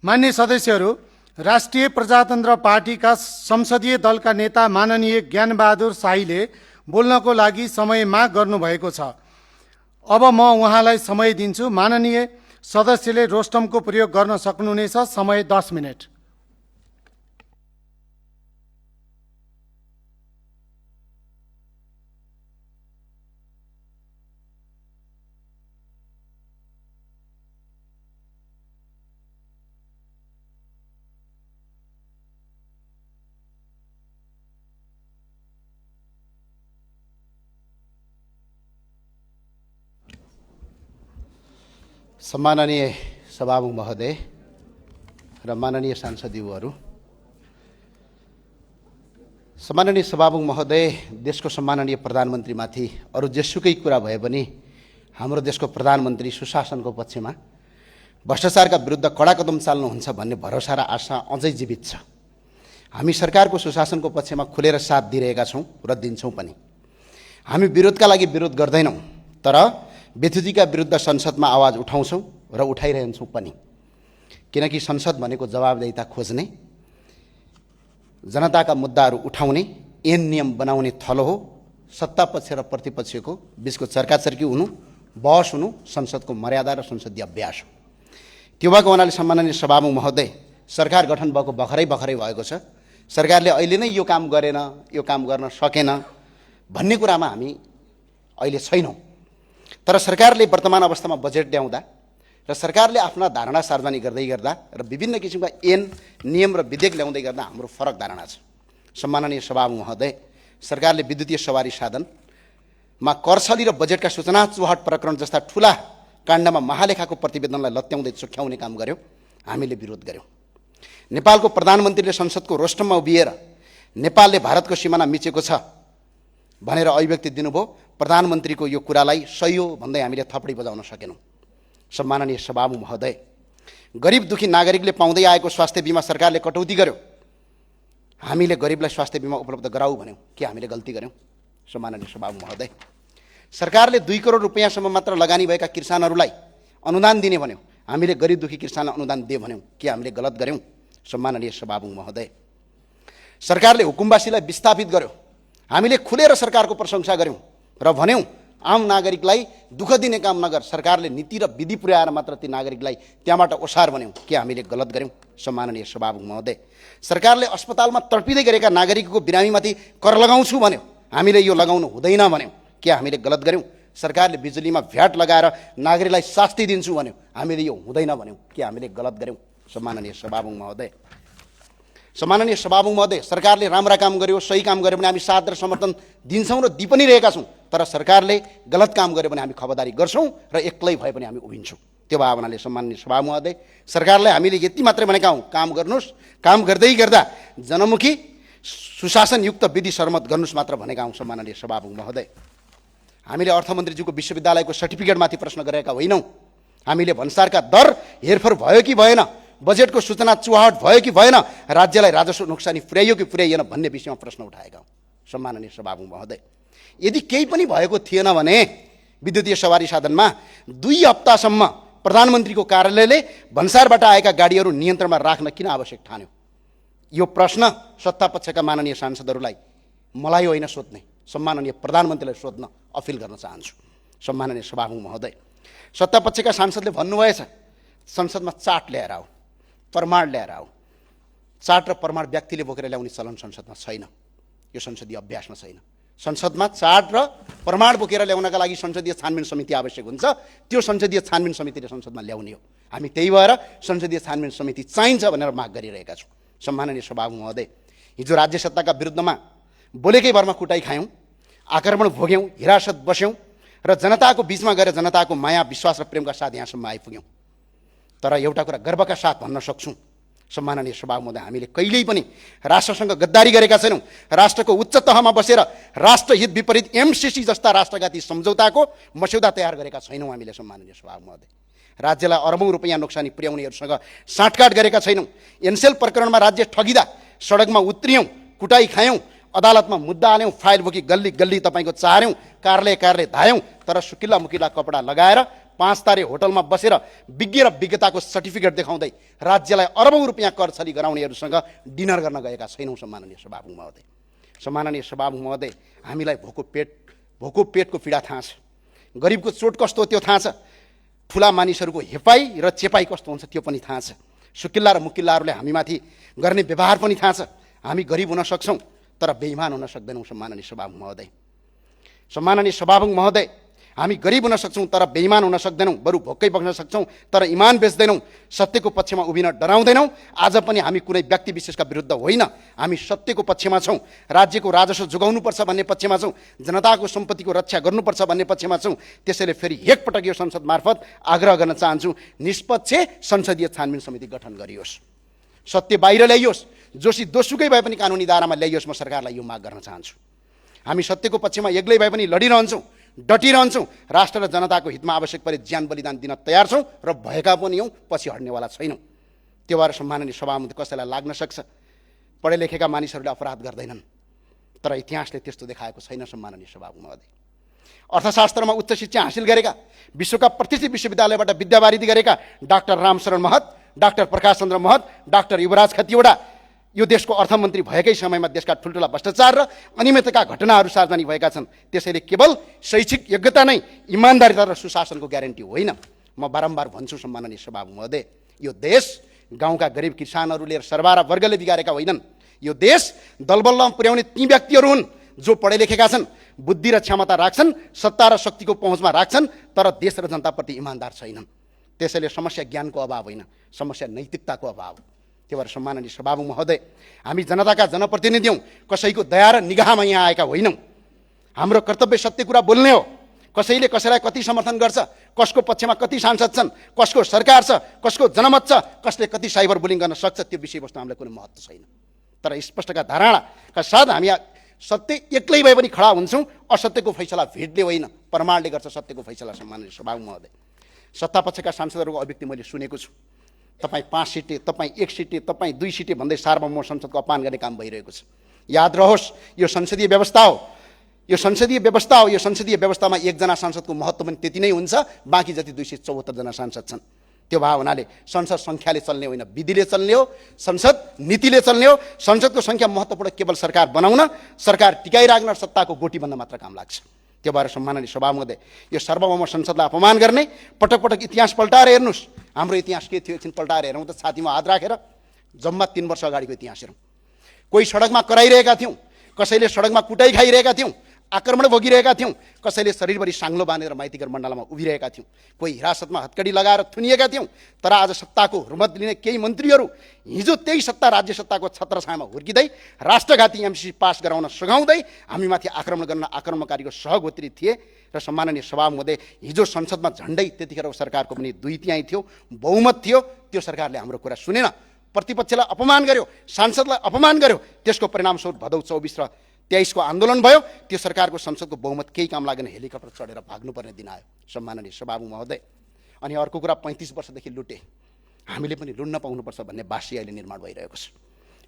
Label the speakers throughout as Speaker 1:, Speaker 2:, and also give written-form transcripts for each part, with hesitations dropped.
Speaker 1: मान्य सदस्यहरू, राष्ट्रिय प्रजातन्त्र पार्टीका संसदीय दलका नेता माननीय ज्ञानबहादुर शाहीले बोल्नको लागि समय माग गर्नुभएको छ। अब म उहाँलाई समय दिन्छु। माननीय सदस्यले रोस्टमको प्रयोग गर्न सक्नुहुनेछ। समय 10 मिनेट।
Speaker 2: सम्माननीय सभामुख महोदय र माननीय सांसदज्यूहरू, सम्माननीय सभामुख महोदय, देशको सम्माननीय प्रधानमन्त्रीमाथि अरू जेसुकै कुरा भए पनि हाम्रो देशको प्रधानमन्त्री सुशासनको पक्षमा भ्रष्टाचारका विरुद्ध कडा कदम चाल्नुहुन्छ भन्ने भरोसा र आशा अझै जीवित छ। हामी सरकारको सुशासनको पक्षमा खुलेर साथ दिइरहेका छौँ र दिन्छौँ पनि। हामी विरोधका लागि विरोध गर्दैनौँ, तर बेथुजीका विरुद्ध संसदमा आवाज उठाउँछौँ र उठाइरहन्छौँ पनि, किनकि संसद भनेको जवाबदेहिता खोज्ने, जनताका मुद्दाहरू उठाउने, ऐन नियम बनाउने थलो हो। सत्ता पक्ष र प्रतिपक्षको बीचको चर्काचर्की हुनु, बहस हुनु संसदको मर्यादा र संसदीय अभ्यास हो। त्यो भएको हुनाले सम्माननीय सभामुख महोदय, सरकार गठन भएको भर्खरै भएको छ। सरकारले अहिले नै यो काम गरेन, यो काम गर्न सकेन भन्ने कुरामा हामी अहिले छैनौँ। तर सरकारले वर्तमान अवस्थामा बजेट ल्याउँदा र सरकारले आफ्ना धारणा सार्वजनिक गर्दै गर्दा र विभिन्न किसिमका ऐन नियम र विधेयक ल्याउँदै गर्दा हाम्रो फरक धारणा छ। सम्माननीय सभामुख महोदय, सरकारले विद्युतीय सवारी साधनमा करछली र बजेटका सूचना चुहाट प्रकरण जस्ता ठुला काण्डमा महालेखाको प्रतिवेदनलाई लत्याउँदै चुक्याउने काम गर्यो। हामीले विरोध गर्यौँ। नेपालको प्रधानमन्त्रीले संसदको रोस्टममा उभिएर नेपालले भारतको सिमाना मिचेको छ भनेर अभिव्यक्ति दिनुभयो। प्रधानमन्त्रीको यो कुरालाई सही हो भन्दै हामीले थपडी बजाउन सकेनौँ। सम्माननीय सभामुख महोदय, गरिब दुखी नागरिकले पाउँदै आएको स्वास्थ्य बिमा सरकारले कटौती गर्यो। हामीले गरिबलाई स्वास्थ्य बिमा उपलब्ध गराऊ भन्यौँ, के हामीले गल्ती गर्यौँ? सम्माननीय सभामुख महोदय, सरकारले 2 करोड रुपैयाँसम्म मात्र लगानी भएका किसानहरूलाई अनुदान दिने भन्यौँ। हामीले गरिब दुखी किसानलाई अनुदान दिए भन्यौँ, के हामीले गलत गर्यौँ? सम्माननीय सभामुख महोदय, सरकारले हुकुमवासीलाई विस्थापित गर्यो। हामीले खुलेर सरकारको प्रशंसा गर्यौँ र भन्यौँ आम नागरिकलाई दुःख दिने काम नगर, सरकारले नीति र विधि पुर्याएर मात्र ती नागरिकलाई त्यहाँबाट ओसार भन्यौँ, के हामीले गलत गर्यौँ? सम्माननीय सभामुख महोदय, सरकारले अस्पतालमा तडपिँदै गरेका नागरिकको बिरामीमाथि कर लगाउँछु भन्यो, हामीले यो लगाउनु हुँदैन भन्यौँ, के हामीले गलत गर्यौँ? सरकारले बिजुलीमा भ्याट लगाएर नागरिकलाई शास्ति दिन्छु भन्यो, हामीले यो हुँदैन भन्यौँ, के हामीले गलत गर्यौँ? सम्माननीय सभामुख महोदय, सम्माननीय सभामुख महोदय, सरकारले राम्रा काम गर्यो, सही काम गर्यो भने हामी साथ र समर्थन दिन्छौँ र दि पनि रहेका छौँ। तर सरकारले गलत काम गर्यो भने हामी खबरदारी गर्छौँ र एक्लै भए पनि हामी उभिन्छौँ। त्यो भावनाले सम्माननीय सभामुख महोदय, सरकारलाई हामीले यति मात्रै भनेका हौँ, काम गर्नुहोस्, काम गर्दै गर्दा जनमुखी सुशासनयुक्त विधि सर्मत गर्नुहोस् मात्र भनेका हौँ। सम्माननीय सभामुख महोदय, हामीले अर्थमन्त्रीज्यूको विश्वविद्यालयको सर्टिफिकेटमाथि प्रश्न गरेका होइनौँ। हामीले भन्सारका दर हेरफेर भयो कि भएन, बजेटको सूचना चुहाट भयो कि भएन, राज्यलाई राजस्व नोक्सानी पुर्याइयो कि पुर्याइएन भन्ने विषयमा प्रश्न उठाएका हौँ। सम्माननीय सभामुख महोदय, यदि केही पनि भएको थिएन भने विद्युतीय सवारी साधनमा 2 हप्तासम्म प्रधानमन्त्रीको कार्यालयले भन्सारबाट आएका गाडीहरू नियन्त्रणमा राख्न किन आवश्यक ठान्यो? यो प्रश्न सत्तापक्षका माननीय सांसदहरूलाई मलाई होइन सोध्ने, सम्माननीय प्रधानमन्त्रीलाई सोध्न अपिल गर्न चाहन्छु। सम्माननीय सभामुख महोदय, सत्तापक्षका सांसदले भन्नुभएछ संसदमा चार्ट ल्याएर आऊ, प्रमाण ल्याएर आऊ। चार्ट र प्रमाण व्यक्तिले बोकेर ल्याउने चलन संसदमा छैन, यो संसदीय अभ्यासमा छैन। संसदमा चार्ट र प्रमाण बोकेर ल्याउनका लागि संसदीय छानबिन समिति आवश्यक हुन्छ। त्यो संसदीय छानबिन समितिले संसदमा ल्याउने हो। हामी त्यही भएर संसदीय छानबिन समिति चाहिन्छ भनेर माग गरिरहेका छौँ। सम्माननीय सभामुख महोदय, हिजो राज्य सत्ताका विरुद्धमा बोलेकै भरमा कुटाइ खायौँ, आक्रमण भोग्यौँ, हिरासत बस्यौँ र जनताको बिचमा गएर जनताको माया विश्वास र प्रेमका साथ यहाँसम्म आइपुग्यौँ। तर एउटा कुरा गर्वका साथ भन्न सक्छौँ, सम्माननीय सभामुख महोदय, हामीले कहिल्यै पनि राष्ट्रसँग गद्दारी गरेका छैनौँ। राष्ट्रको उच्च तहमा बसेर राष्ट्रहित विपरीत एमसिसी जस्ता राष्ट्रघाती सम्झौताको मस्यौदा तयार गरेका छैनौँ हामीले। सम्माननीय सभामुख महोदय, राज्यलाई अरबौं रुपैयाँ नोक्सानी पुर्याउनेहरूसँग साँठगाँठ गरेका छैनौँ। एनसेल प्रकरणमा राज्य ठगिँदा सडकमा उत्रियौँ, कुटाइ खायौँ, अदालतमा मुद्दा हाल्यौँ, फाइल बोकी गल्ली गल्ली तपाईँको चार्यौँ, कार्यालय कार्यालय धायौँ। तर सुकिल्ला मुकिल्ला कपडा लगाएर 5 तारे होटलमा बसेर विज्ञ र विज्ञताको सर्टिफिकेट देखाउँदै राज्यलाई अरबौं रुपियाँ कर छली गराउनेहरूसँग डिनर गर्न गएका छैनौँ। सम्माननीय सभामुख महोदय, सम्माननीय सभामुख महोदय, हामीलाई भोको पेटको पीडा थाहा छ, गरिबको चोट कस्तो हो त्यो थाहा छ, ठुला मानिसहरूको हेपाई र चेपाई कस्तो हुन्छ त्यो पनि थाहा छ, सुकिल्ला र मुकिल्लाहरूले हामीमाथि गर्ने व्यवहार पनि थाहा छ। हामी गरिब हुन सक्छौँ तर बेइमान हुन सक्दैनौँ। सम्माननीय सभामुख महोदय, सम्माननीय सभामुख महोदय, हामी गरिब हुन सक्छौँ तर बेइमान हुन सक्दैनौँ, बरु भोकै बस्न सक्छौँ तर इमान बेच्दैनौँ, सत्यको पक्षमा उभिन डराउँदैनौँ। आज पनि हामी कुनै व्यक्ति विशेषका विरुद्ध होइन, हामी सत्यको पक्षमा छौँ, राज्यको राजस्व जोगाउनुपर्छ भन्ने पक्षमा छौँ, जनताको सम्पत्तिको रक्षा गर्नुपर्छ भन्ने पक्षमा छौँ। त्यसैले फेरि एकपटक यो संसद मार्फत आग्रह गर्न चाहन्छु, निष्पक्ष संसदीय छानबिन समिति गठन गरियोस्, सत्य बाहिर ल्याइयोस्, दोषुकै भए पनि कानुनी दायरामा ल्याइयोस्। म सरकारलाई यो माग गर्न चाहन्छु। हामी सत्यको पक्षमा एक्लै भए पनि लडिरहन्छौँ, डटिरहन्छौँ, राष्ट्र र जनताको हितमा आवश्यक परे ज्यान बलिदान दिन तयार छौँ र भएका पनि हौँ, पछि हट्नेवाला छैनौँ। त्यो भएर सम्माननीय सभामुख कसैलाई लाग्न सक्छ पढे लेखेका मानिसहरूले अपराध गर्दैनन्, तर इतिहासले त्यस्तो देखाएको छैन। सम्माननीय सभामुख महोदय, अर्थशास्त्रमा उच्च शिक्षा हासिल गरेका, विश्वका प्रतिष्ठित विश्वविद्यालयबाट विद्यावारिधि गरेका डाक्टर रामशरण महत, डाक्टर प्रकाश चन्द्र महत, डाक्टर युवराज खतिवडा यो देशको अर्थमन्त्री भएकै समयमा देशका ठुल्ठुला भ्रष्टाचार र अनियमितताका घटनाहरू सार्वजनिक भएका छन्। त्यसैले केवल शैक्षिक योग्यता नै इमानदारिता र सुशासनको ग्यारेन्टी होइन। म बारम्बार भन्छु सम्माननीय सभामुख महोदय, यो देश गाउँका गरिब किसानहरूले सरबारा वर्गले बिगारेका होइनन्। यो देश दलबलमा पुर्याउने ती व्यक्तिहरू हुन् जो पढे लेखेका छन्, बुद्धि र क्षमता राख्छन्, सत्ता र शक्तिको पहुँचमा राख्छन्, तर देश र जनताप्रति इमानदार छैनन्। त्यसैले समस्या ज्ञानको अभाव होइन, समस्या नैतिकताको अभाव। त्यो भएर सम्माननीय सभामुख महोदय, हामी जनताका जनप्रतिनिधि हौँ, कसैको दया र निगाहमा यहाँ आएका होइनौँ। हाम्रो कर्तव्य सत्य कुरा बोल्ने हो। कसैले कसैलाई कति समर्थन गर्छ, कसको पक्षमा कति सांसद छन्, कसको सरकार छ, कसको जनमत छ, कसले कति साइबर बुलिङ गर्न सक्छ, त्यो विषयवस्तु हामीलाई कुनै महत्त्व छैन। तर स्पष्टका धारणाका साथ हामी सत्य एक्लै भए पनि खडा हुन्छौँ। असत्यको फैसला भिडले होइन, प्रमाणले गर्छ सत्यको फैसला। सम्माननीय सभामुख महोदय, सत्तापक्षका सांसदहरूको अभिव्यक्ति मैले सुनेको छु। तपाईँ 5 सिटे, तपाईँ 1 सिटे, तपाईँ 2 सिटे भन्दै सार्वभौम संसदको अपमान गर्ने काम भइरहेको छ। याद रहोस्, यो संसदीय व्यवस्था हो, यो संसदीय व्यवस्था हो। यो संसदीय व्यवस्थामा एकजना सांसदको महत्त्व पनि त्यति नै हुन्छ, बाँकी जति 274 जना सांसद छन्। त्यो भए हुनाले संसद सङ्ख्याले चल्ने होइन, विधिले चल्ने हो, संसद नीतिले चल्ने हो। संसदको सङ्ख्या महत्त्वपूर्ण केवल सरकार बनाउन, सरकार टिकाइराख्न, सत्ताको गोटी बन्न मात्र काम लाग्छ। त्यो भएर सम्माननीय सभामुख महोदय, यो सार्वभौम संसदलाई अपमान गर्ने, पटक पटक इतिहास पल्टाएर हेर्नुहोस्। हाम्रो इतिहास के थियो एकछिन पल्टाएर हेरौँ त, छातीमा हात राखेर जम्मा 3 वर्ष अगाडिको इतिहास हेरौँ। कोही सडकमा कराइरहेका थियौँ, कसैले सडकमा कुटाइ खाइरहेका थियौँ, आक्रमण भोगिरहेका थियौँ, कसैले शरीरभरि साङ्लो बाँधेर माइतीघर मण्डलामा उभिरहेका थियौँ, कोही हिरासतमा हत्कडी लगाएर थुनिएका थियौँ। तर आज सत्ताको हुर्मत लिने केही मन्त्रीहरू हिजो त्यही सत्ता राज्य सत्ताको छत्रछायामा हुर्किँदै राष्ट्रघाती एमसिसी पास गराउन सघाउँदै हामीमाथि आक्रमण गर्न आक्रमणकारीको सहगोत्री थिए। र सम्माननीय सभामुख महोदय, हिजो संसदमा झन्डै त्यतिखेर सरकारको पनि 2/3 थियो, बहुमत थियो। त्यो सरकारले हाम्रो कुरा सुनेन, प्रतिपक्षलाई अपमान गर्यो, सांसदलाई अपमान गर्यो। त्यसको परिणामस्वरूप भदौ 24 र 23 को आन्दोलन भयो। त्यो सरकारको संसदको बहुमत केही काम लागेन, हेलिकप्टर चढेर भाग्नुपर्ने दिन आयो। सम्माननीय सभामुख महोदय, अनि अर्को कुरा 35 वर्षदेखि लुटे, हामीले पनि लुट्न पाउनुपर्छ भन्ने बासी अहिले निर्माण भइरहेको छ।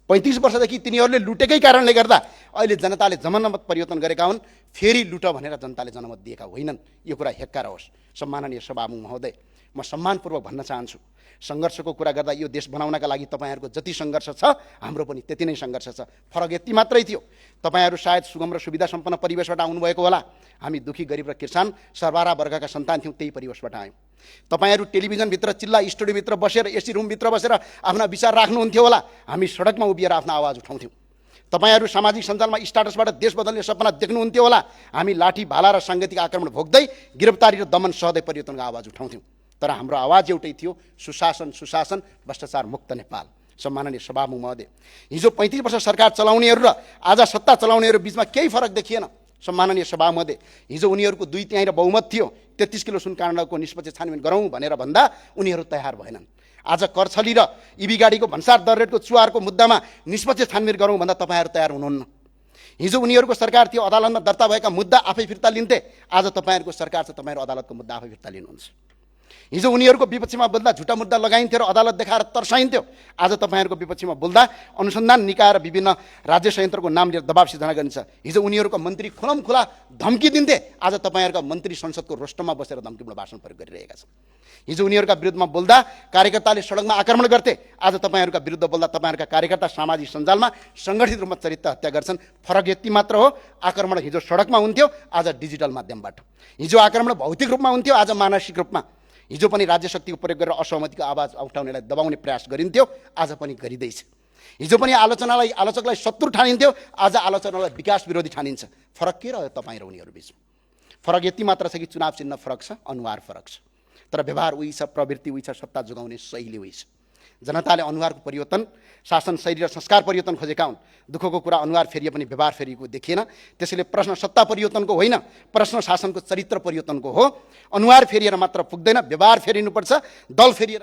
Speaker 2: 35 वर्षदेखि तिनीहरूले लुटेकै कारणले गर्दा अहिले जनताले जनमत परिवर्तन गरेका हुन्। फेरि लुट भनेर जनताले जनमत दिएका होइनन्। यो कुरा हेक्का रहोस्। सम्माननीय सभामुख महोदय, म सम्मानपूर्वक भन्न चाहन्छु, सङ्घर्षको कुरा गर्दा यो देश बनाउनका लागि तपाईँहरूको जति सङ्घर्ष छ, हाम्रो पनि त्यति नै सङ्घर्ष छ। फरक यति मात्रै थियो, तपाईँहरू सायद सुगम र सुविधा सम्पन्न परिवेशबाट आउनुभएको होला। हामी दुखी गरिब र किसान सरबारा वर्गका सन्तान थियौँ, त्यही परिवेशबाट आयौँ। तपाईँहरू टेलिभिजनभित्र चिल्ला स्टुडियोभित्र बसेर एसी रुमभित्र बसेर आफ्ना विचार राख्नुहुन्थ्यो होला, हामी सडकमा उभिएर आफ्नो आवाज उठाउँथ्यौँ। तपाईँहरू सामाजिक सञ्जालमा स्टाटसबाट देश बदल्ने सपना देख्नुहुन्थ्यो होला, हामी लाठी भाला र साङ्गीतिक आक्रमण भोग्दै गिरफ्तारी र दमन सहदै परिवर्तनको आवाज उठाउँथ्यौँ। तर हाम्रो आवाज एउटै थियो, सुशासन सुशासन, भ्रष्टाचार मुक्त नेपाल। सम्माननीय सभामुख महोदय, हिजो 35 वर्ष सरकार चलाउनेहरू र आज सत्ता चलाउनेहरू बिचमा केही फरक देखिएन। सम्माननीय सभामुख महोदय, हिजो उनीहरूको 2/3 र बहुमत थियो, 33 किलो सुन काण्डको निष्पक्ष छानबिन गरौँ भनेर भन्दा उनीहरू तयार भएनन्। आज करछली र इबी गाडीको भन्सार दर रेटको चुहारको मुद्दामा निष्पक्ष छानबिन गरौँ भन्दा तपाईँहरू तयार हुनुहुन्न। हिजो उनीहरूको सरकार थियो, अदालतमा दर्ता भएका मुद्दा आफै फिर्ता लिन्थे। आज तपाईँहरूको सरकार छ, तपाईँहरू अदालतको मुद्दा आफै फिर्ता लिनुहुन्छ। हिजो उनीहरूको विपक्षमा बोल्दा झुटा मुद्दा लगाइन्थ्यो र अदालत देखाएर तर्साइन्थ्यो। आज तपाईँहरूको विपक्षमा बोल्दा अनुसन्धान निकाय र विभिन्न राज्य संयन्त्रको नाम लिएर दबाब सिर्जना गरिन्छ। हिजो उनीहरूको मन्त्री खुलमखुला धम्की दिन्थे, आज तपाईँहरूका मन्त्री संसदको रोस्टरमा बसेर धम्कीपूर्ण भाषण प्रयोग गरिरहेका छन्। हिजो उनीहरूका विरुद्धमा बोल्दा कार्यकर्ताले सडकमा आक्रमण गर्थे, आज तपाईँहरूका विरुद्ध बोल्दा तपाईँहरूका कार्यकर्ता सामाजिक सञ्जालमा सङ्गठित रूपमा चरित्र हत्या गर्छन्। फरक यति मात्र हो, आक्रमण हिजो सडकमा हुन्थ्यो, आज डिजिटल माध्यमबाट। हिजो आक्रमण भौतिक रूपमा हुन्थ्यो, आज मानसिक रूपमा। हिजो पनि राज्य शक्तिको प्रयोग गरेर असहमतिको आवाज उठाउनेलाई दबाउने प्रयास गरिन्थ्यो, आज पनि गरिँदैछ। हिजो पनि आलोचकलाई शत्रु ठानिन्थ्यो, आज आलोचनालाई विकास विरोधी ठानिन्छ। फरक के रह्यो तपाईँ र उनीहरू बिचमा? फरक यति मात्र छ कि चुनाव चिन्ह फरक छ, अनुहार फरक छ, तर व्यवहार उही छ, प्रवृत्ति उही छ, सत्ता जोगाउने शैली उही छ। जनताले अनुहारको परिवर्तन, शासन शैली र संस्कार परिवर्तन खोजेका हुन्। दुःखको कुरा अनुहार फेरिए पनि व्यवहार फेरिएको देखिएन। त्यसैले प्रश्न सत्ता परिवर्तनको होइन, प्रश्न शासनको चरित्र परिवर्तनको हो। अनुहार फेरिएर मात्र पुग्दैन, व्यवहार फेरिनुपर्छ। दल फेरिएर